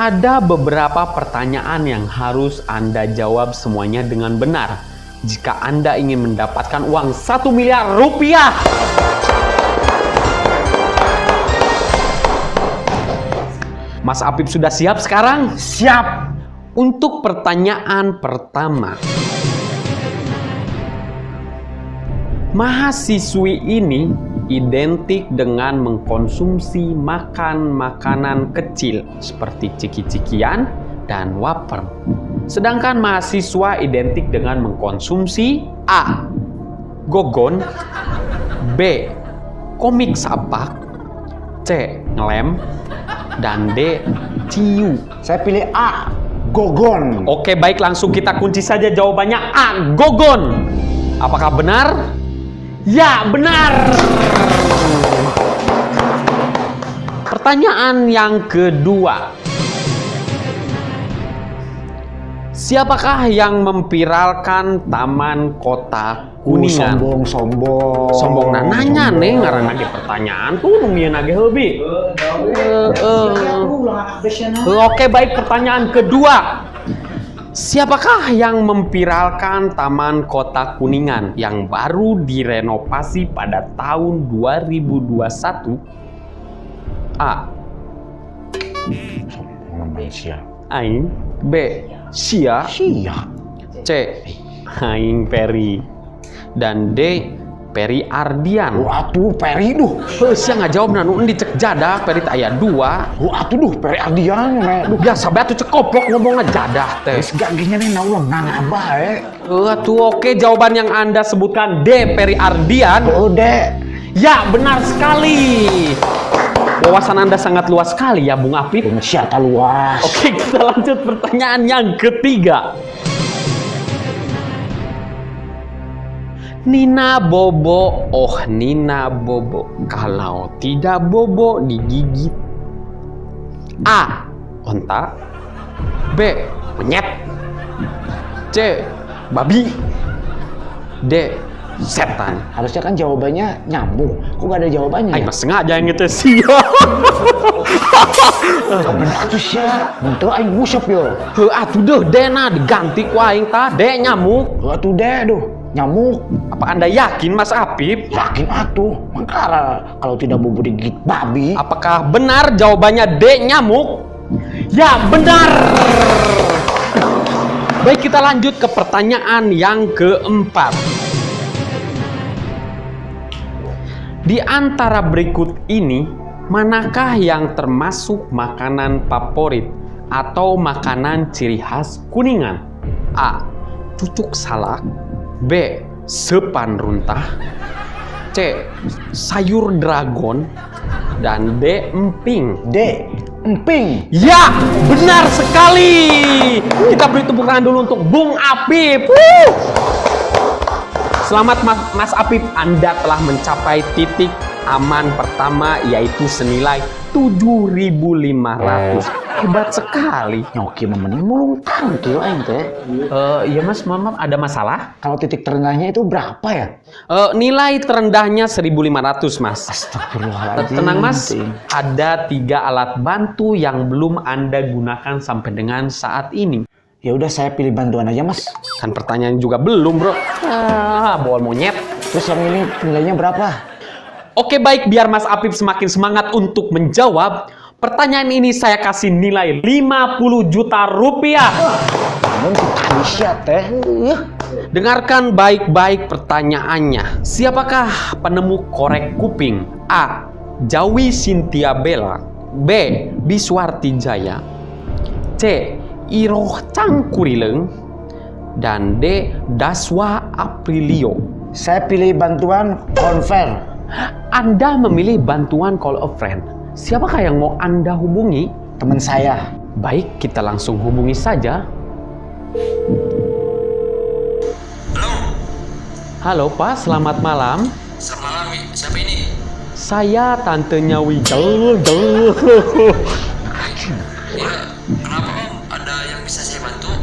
Ada beberapa pertanyaan yang harus Anda jawab semuanya dengan benar jika Anda ingin mendapatkan uang 1 miliar rupiah. Mas Apip sudah siap sekarang? Siap. Untuk pertanyaan pertama. Mahasiswi ini identik dengan mengkonsumsi makan makanan kecil seperti ciki-cikian dan wafer. Sedangkan mahasiswa identik dengan mengkonsumsi A. Gogon, B. Komik sapak, C. Ngelem, dan D. Ciu. Saya pilih A, Gogon. Oke, baik, langsung kita kunci saja jawabannya A, Gogon. Apakah benar? Ya, benar. Pertanyaan yang kedua. Siapakah yang memviralkan Taman Kota Kuningan? Sombong, sombong. Sombong nah nanya nih, ngaranna ge pertanyaan tuh nu mieu ge heubi. Oke, baik, pertanyaan kedua. Siapakah yang memviralkan Taman Kota Kuningan yang baru direnovasi pada tahun 2021? A. Malaysia. Aing. B. Sia. Sia. C. Aing Peri. Dan D. Peri Ardian. Oh, atuh Peri duh. Heuh, sia ngajawab na nu endi cek jadah Peri teh aya dua. Oh, atuh duh Peri Ardian me. Duh, biasa bae atuh cek koplok ngomongna jadah teh. Geus gak gini nih na ulah ngangabah eh. Atuh oke, jawaban yang Anda sebutkan D. Peri Ardian. Oh, D. Ya, benar sekali. Wawasan Anda sangat luas sekali ya, Bung Apip. Bung siapa luas. Oke, kita lanjut pertanyaan yang ketiga. Nina Bobo, oh Nina Bobo, kalau tidak bobo digigit. A. Onta. B. Monyet. C. Babi. D. Setan. Harusnya kan jawabannya nyamuk. Kok gak ada jawabannya? Aing mah sengaja yang itu sih. Bener atuh sia. Mun teu aing ngusep yo. Heuh atuh deuh dena diganti ku aing tah, D nyamuk. Heuh atuh D duh, nyamuk. Apa Anda yakin Mas Apip? Yakin atuh. Mangkara kalau tidak bobo digigit babi. Apakah benar jawabannya D nyamuk? Ya, benar. Baik, kita lanjut ke pertanyaan yang keempat. Di antara berikut ini, manakah yang termasuk makanan favorit atau makanan ciri khas Kuningan? A. Cucuk salak. B. Sepan runtah. C. Sayur dragon. Dan D. Emping. D. Emping. Ya, benar sekali. Kita beri tepuk tangan dulu untuk Bung Apip. Wuh. Selamat Mas Apip, Anda telah mencapai titik aman pertama yaitu senilai 7.500. Hebat sekali. Nyoki mah mending mulung tangkil aing teh. Iya Mas, mohon maaf, ada masalah? Kalau titik terendahnya itu berapa ya? Nilai terendahnya 1.500 Mas. Astagfirullahaladzim. Tenang Mas, ada 3 alat bantu yang belum Anda gunakan sampai dengan saat ini. Ya udah saya pilih bantuan aja Mas. Kan pertanyaan juga belum bro. Ah, bol monyet. Terus yang ini nilainya berapa? Oke baik, biar Mas Apip semakin semangat untuk menjawab. Pertanyaan ini saya kasih nilai 50 juta rupiah. Namun kita sia teh. Dengarkan baik-baik pertanyaannya. Siapakah penemu korek kuping? A. Jawi Cynthia Bella. B. Biswarti Jaya. C. Iroh Cangkurileng. Dan D. Daswa Aprilio. Saya pilih bantuan konfer. Anda memilih bantuan call a friend. Siapakah yang mau Anda hubungi? Teman saya. Baik, kita langsung hubungi saja. Halo. Halo Pak, selamat malam. Selamat malam, siapa ini? Saya tantenya Wijel. Ya, kenapa Om? Ada yang bisa saya bantu?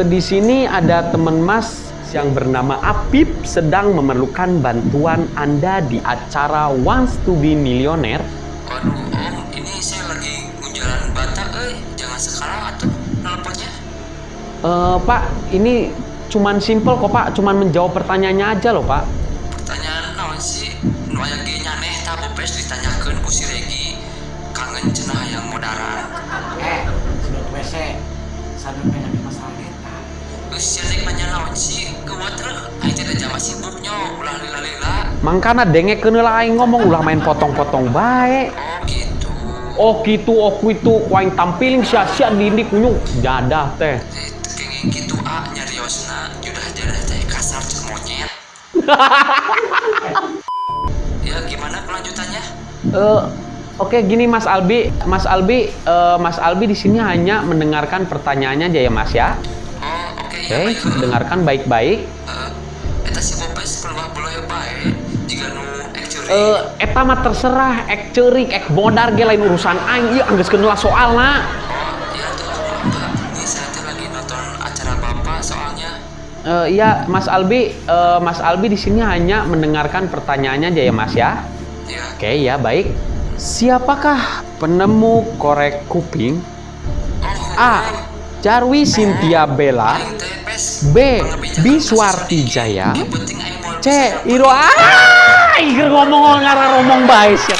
Di sini ada teman Mas yang bernama Apip sedang memerlukan bantuan Anda di acara Wants to be Millionaire. Waduh Om, ini saya lagi ngunjalan bata, euy. Jangan sekarang atuh nelponnya. Eh, Pak, ini cuman simple kok, Pak, cuman menjawab pertanyaannya aja loh, Pak. Pertanyaan naon sih? Nu aya ge nyaneh tah, Bopes, ditanyakeun ku si Regi. Kangen cenah hayang modaran. Eh, sedot WC. Sambil penyakit masalah eta. Geus sia nek nanya naon sih? Geuwat reuh. Aing teh da jama sibuk nyo, ulah lila-lila. Mangkana dengekeun heula aing ngomong, ulah main potong-potong bae. Oh gitu. Oh gitu, oh gitu, ku aing tampiling sia-sia dindi kunyuk jadah teh. Eh, kenging gitu ah nyariosna judah jadah teh kasar cek monyet. Ya, gimana kelanjutannya? Eh, oke gini, Mas Albi, Mas Albi, Mas Albi di sini hanya mendengarkan pertanyaannya aja ya, Mas, ya. Oh, oke Oke, ya, baik. dengarkan baik-baik. Eh, eta si Bopes keluar bolohe bae jiga nu ek ceurik. Eh, eta mah terserah, ek ceurik, ek modar ge lain urusan aing, ieu anggeuskeun heula soalna. Oh, iya tuh, maaf, Pak. Ini saya teh lagi nonton acara Bapak soalnya. Eh, iya, Mas Albi, Mas Albi di sini hanya mendengarkan pertanyaannya aja ya, Mas, ya. Ya. Oke, ya baik. Siapakah penemu korek kuping? Oh, A. Jarwi Cynthia Bella. Aing teh, Pes. B. Pangabijakan Biswarti kasus Jaya. Yang penting aing moal C. bisa Iro ah, ieu ngomong ngararomong bae sia.